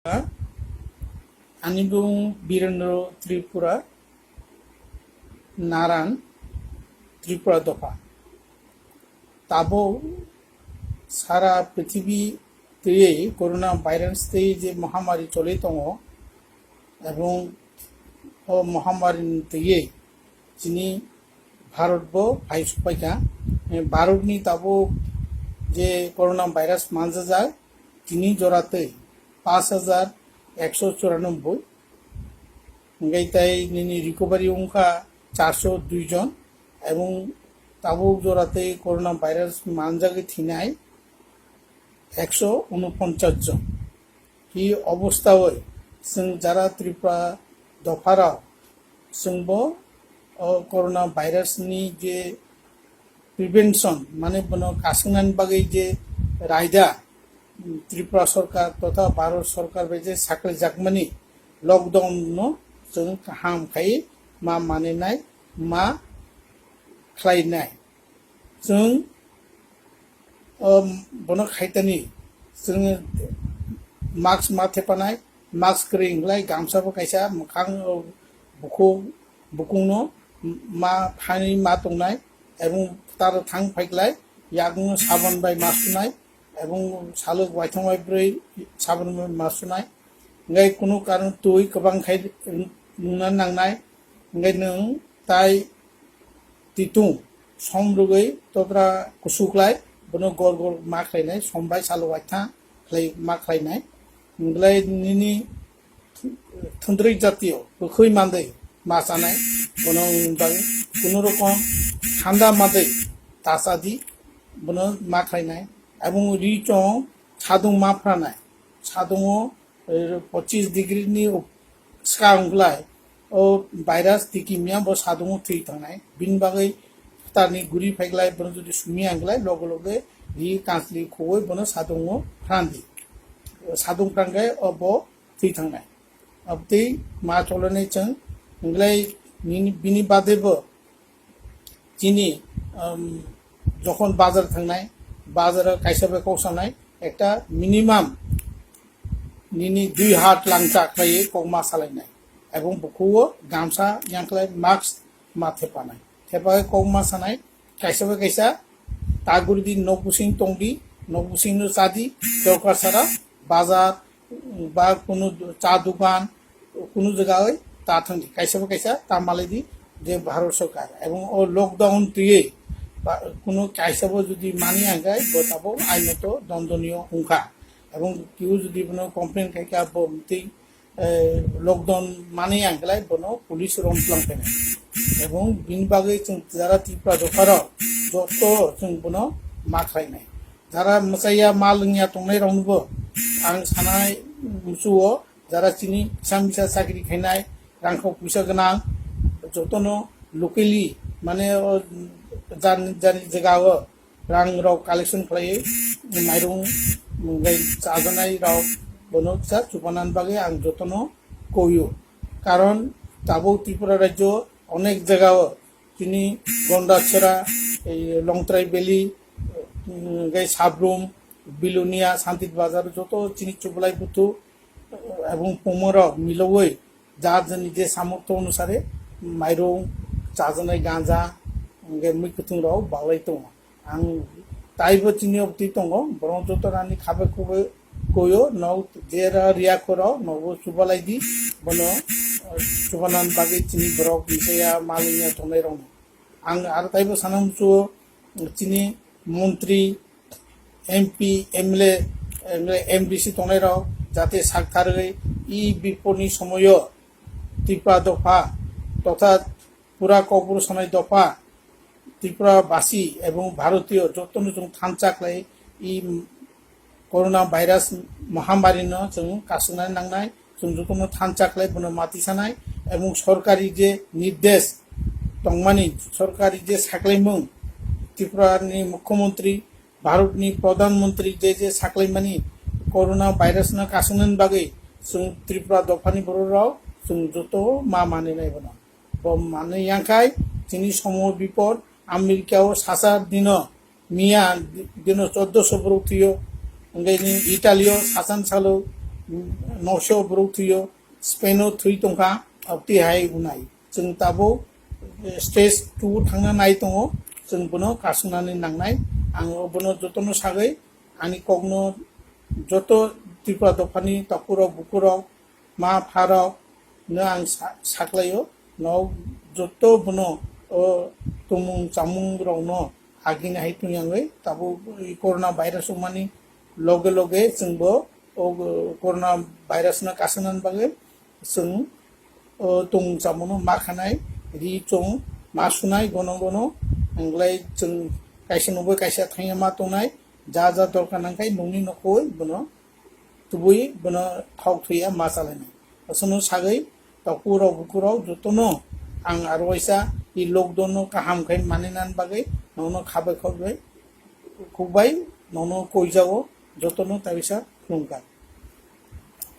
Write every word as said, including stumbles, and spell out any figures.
Ani bung Birendra Tripura, Naran, Tripura dopha. Tabuk sara prithibi twiwi corona virus twi je mahamari choli tongo, ebong o mahamari ni twiwi chini Bharat bo phai sukphaikha. Bharat ni tabuk je corona virus manjajak, tini jora twi pash hajar ekso churanobboi, hingke tai nini recovery wngkha charso dui jon, ebong tabuk jora twi corona virus manjagwi thinai ekso unoponchas jon. Hi obosthaoi chwng jara Tripura dopharok chwngbo o corona virus ni je prevention, mane bono kaswngnani bagwi je raida, Tripura sorkar totha Bharat sorkar bai je saklijakmani lockdown no chwng kaham khai ma maninai, ma khlainai. Chwng o bono khaitani, chwng mask ma thepanai, mask kwrwi hinglai gamsa bo kaisa mwkhang o bukhuk bukungno ma phani ma tongnai, ebong taro thang phaiklai yakungno sabon bai ma sunai, ebong salok waithang bai bwrwi sabon bai ma sunai. Hingke kunu karon twi kwbang khai nungna nangnai, hingke nwng tai titung som rwgwi tobra kusuklai, bono gor gor ma khlainai, som bai salok waithang khlai ma khlainai. Hinglai nini thwndrwi jatiyo kwkhwi mandwi ma chanai, bono wng bagwi kunu rokom thanda mandwi ta chadi, bono ma khlainai. Ebong ri chong sadung ma phranai, sadungo eh, pochis degree ni uk-, swkang wngklai, o virus tiki miya bo sadungo thwi thangnai. Bini bagwi phatarni guri phaiklai, bono jodi sumi ang glai, loge loge ri kansli khogwi bono sadungo phrandi. Sadung phrangkhe o bo thwi thangnai. Abtwi ma cholonai chwng, wngklai nini, bini bade bo chini, um, jokhon bazar thangnai, bazar kaisa bai kok sanai, ekta minimum nini dui hat langcha khlaiwi kok ma salainai. Ebong bukhuo gamsa yangklai mask ma thepanai. Thepai kok ma sanai, kaisa bai kaisa taguridi, nok bising tongdi, nok bisingno chadi, dorkar sara bazar ba kunu cha dukan, kunu jaga oi ta thangdi, kaisa bo kaisa ta malaidi je Bharat Sarkar. Ebong o lockdown twiwi ba kunu kaisa bo jodi mani angkai bo tabok ainoto dondoniyo wngkha. Ebong kiu jodi bono complain khaikha bo twi, eh, lockdown mani angklai bono police rong tlang phainai. Ebong bini bagwi chwng jara Tripura dopharok joto chwng bono ma khlainai. Jara mwchaiya ma lwngya tongnai rokno bo ang sanai muchuo, jara chini kisa misa chakri khainai, rangkhok puisa gwnang, jotono locally, mane, o jan-, jani jagao rang rok collection khlaiwi, mairung bai chajanai rok bono kisa chubanan bagwi ang jotono koio. Karon tabuk Tripura rajyo onek jagao chini Gondachera, ei Longtrai Valley, mm, gai Sabrum, Bilonia, Santit Bazar joto chini Chublai Buthu, ebong Pumorok milogwi jar jani je samortho onusare mairung, chajanai ganja, hingke mui kwthwng rok baglai tongo. Ang taibo chini obtwi tongo, borok joto rani khabe khubui koyo, nok jera riya khoro, nogo chubalai di, bono, eh, chubanan bagwi chini borok misiya maliya tongnai rokno. Ang aro taibo sana muchuo, chini montri, M P, M L A, M D C tongnai rok jate sak tharwi e bipodni somoyo Tripura dopha totha pura Kokborok sanai dopha Tripura basi ebong Bharotiyo jotono chwng thansa khlai e corona virus mahamari no chwng kasuknani nangnai, chwng jotono thansa khlai bono mati sanai, ebong sorkari je nirdesh tongmani, sorkari je saklaimung, Tripura ni mukhyamantri, Bharat ni pradhan mantri je je saklaimani corona virus no kasuknani bagwi chwng Tripura dophani borok rok chwng joto ma maninai bono. Bo manwi yangkhai chini somo bipod America o sasa dino miya dino choddoso borok thwiyo, hingke ni Italy o sasan salo noso borok thwio, Spain o thwi tongkha, abtwi hai unai. Chwng tabuk stage two thangna nai tongo, chwng bono kaswnani nangnai. Ang bono jotono sagwi ani kokno joto Tripura dophani takurok bukurok ma pharok no ang sa-, saklaio, no joto bono o tumung chamung rokno agini hai tongya wngwi tabuk corona virus wngmani loge loge chwngbo o corona virus no kaswnani bagwi chwng o tumung chamungno ma khanai, ri chwng ma sunai gono gono, wngwlai chwng kaisa nungwi kaisa thangya ma tongnai, ja ja dorkar nangkhai nungni nokhoi bono tubui bono thok thuya ma chalainai. Aswkno sagwi takurok bukurok jotono ang aro waisa i lockdown no kaham khai manwi nan bagwi nono khabai khokbai khukbai nono koijago jotono taisa khulumkha.